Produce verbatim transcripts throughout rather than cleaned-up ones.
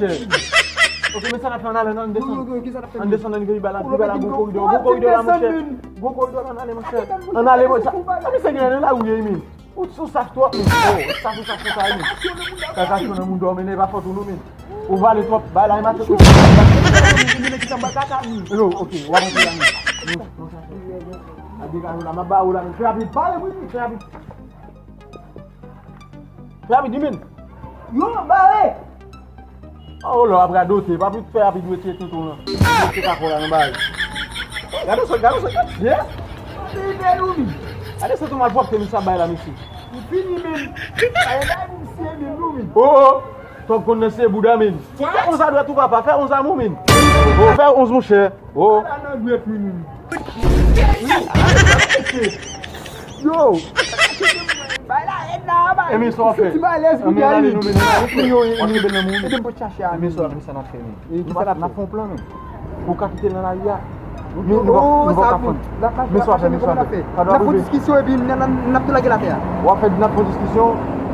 monchè. Ok, men sa n ap fè, ann ale, ann desann. Ann desann, ann rive pi ba la, pi ba la, gwo koridò, gwo koridò la, monchè. Gwo koridò la, ann ale, monchè. Ann ale, monchè. Sa misye gen nan lari, wi, men. Ou, ou saf twòp, men. Oh, ou saf, ou saf, ou saf, men. Kaka cho nan moun dòmi, men e pa fòt ou, non, men. Ou vale twòp, bay la, e mache. Yo, ok, w ap antre la, men. Non, non, sa, sa. A degaje w la, m ap ba ou la, men. Fè rapid, pale, wi, wi, fè rapid. Fè rapid, di, men. Yo, bare! Oh, lè w ap radote, pa pou fè rapid, retire tonton lan. Retire kakò la nan bagay. Gade sa, gade sa, gade. Yeah. Li bèl, wi, men. Gade sa, tonton malpwòpte misye ap bay la, mesye. Ou fini, men. Ay, bay pou misye, men, wi, men. Oh, oh. Twòp konn nan se bouda, men. Fè onz a dwèt ou, papa, fè onz a mou, men. Oh, fè onz, monchè. Oh. Ala nan dwèt, men, men. Yo! Bay la rèd la, bay. Emin, sa w ap fè? Ti malèz, Emin, ale, nou, men, nou, men, nou, w ap kenbe nan moun. Ede m pot chache a, Emin, sa w ap fè, sa n ap fè, men. E, ki sa n ap fè? N ap fè yon plan, men. Pou w ka kite l nan lari a. Men nou va, nou va ka fann. Men sa w ap fè, men sa w ap fè. N ap fè diskisyon epi n, n, n ap tou lage l atè a. W ap fè, n ap fè diskisyon,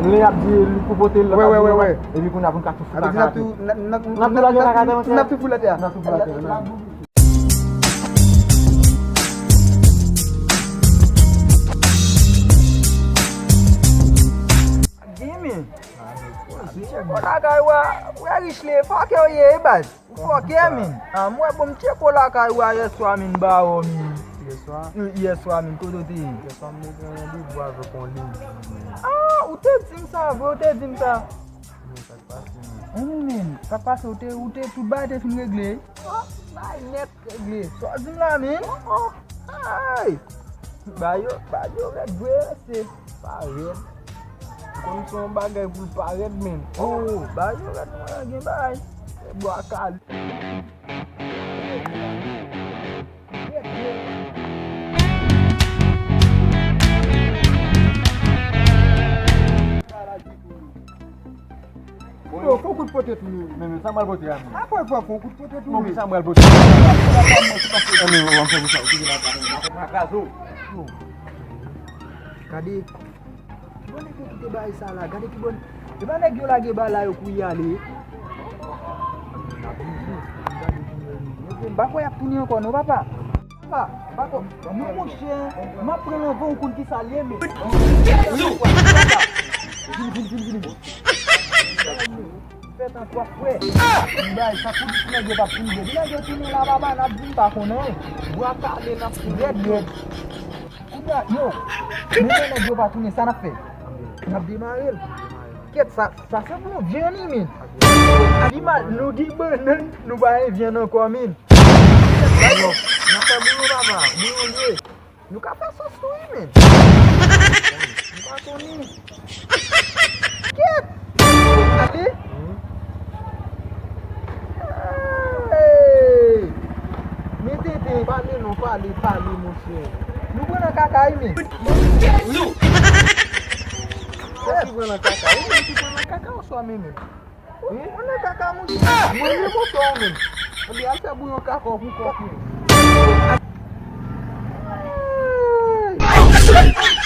lè y ap di li pou pote l, l ap di nou, epi kounye a pou n ka tou fout lage l atè. N ap tou lage l atè, monchè. N ap tou fout lage l atè a. N ap tou fout lage l atè a. Jimmy, m tcheke w lakay ou a, frè Rich li, fòkè w ye, e baz. Ou fòkè, men. A, m wè, bon, m tcheke w lakay ou a yèswa, men, ba ou, men. Yèswa? Wi, yèswa, men, kote w te ye? Yèswa, m te gen randevou avèk yon lady, men. A, ou te di m sa, vre, ou te di m sa. Men, sa k pase, men? Wi, men, sa k pase, ou te, ou te, tout bagay te fin regle? Oh, bagay nèt regle. Sa w di m la, men? Oh, oh. Ay! Ba yo, ba yo rèd vre, se pa rèd. Konn se yon bagay pou l pa rèd, men. Oh, ba yo rèd, mwen gen bagay. Se bwa kale. Yo, fè yon kout pote tou, yo. Men, men, sa m pral pote a, men. Apre, fè yon kout pote tou, men. Sa m pral pote. Men, men, w ap fè pou sa, w kite la, men, m ap kraze w. Yo. Gade. Ki bò nèg yo kite bagay sa la? Gade ki bò. E pa nèg yo lage bagay la, yo kouri ale. M pa kwè y ap tounen ankò, non, papa. Papa, papa, non, monchè, m ap pran l anvan ou konn ki sa l ye, men. Vini, vini, vini, vini. Fè tan twò frè. M bay sa pou di nèg yo p ap tounen. Di nèg yo tounen la, papa, n ap di m pa konnen. Bwa kale, n ap fout rèd, rèd. Kounye a, yo, men lè nèg yo pa tounen, sa n ap fè? N ap demare l. Kèt, sa, sa se pou yon journey, men. Li mal, nou gen bannann, nou pa gen vyann ankò, men. N ap fè bouyon, papa, bouyon vye. Nou ka fè sòs tou, wi, men. Nou pa konnen. Kèt! Ale! Hey! Men tenten, pale non, pale, pale, monchè. Nou pran nan kaka, wi, men. Kèt! Ou ki pran nan kaka, ou menm ki pran nan kaka oswa men menm? Ou pran nan kaka, monchè. Mwen menm oswa ou menm? Anben, al fè bouyon kaka w pou kòk ou. Hey!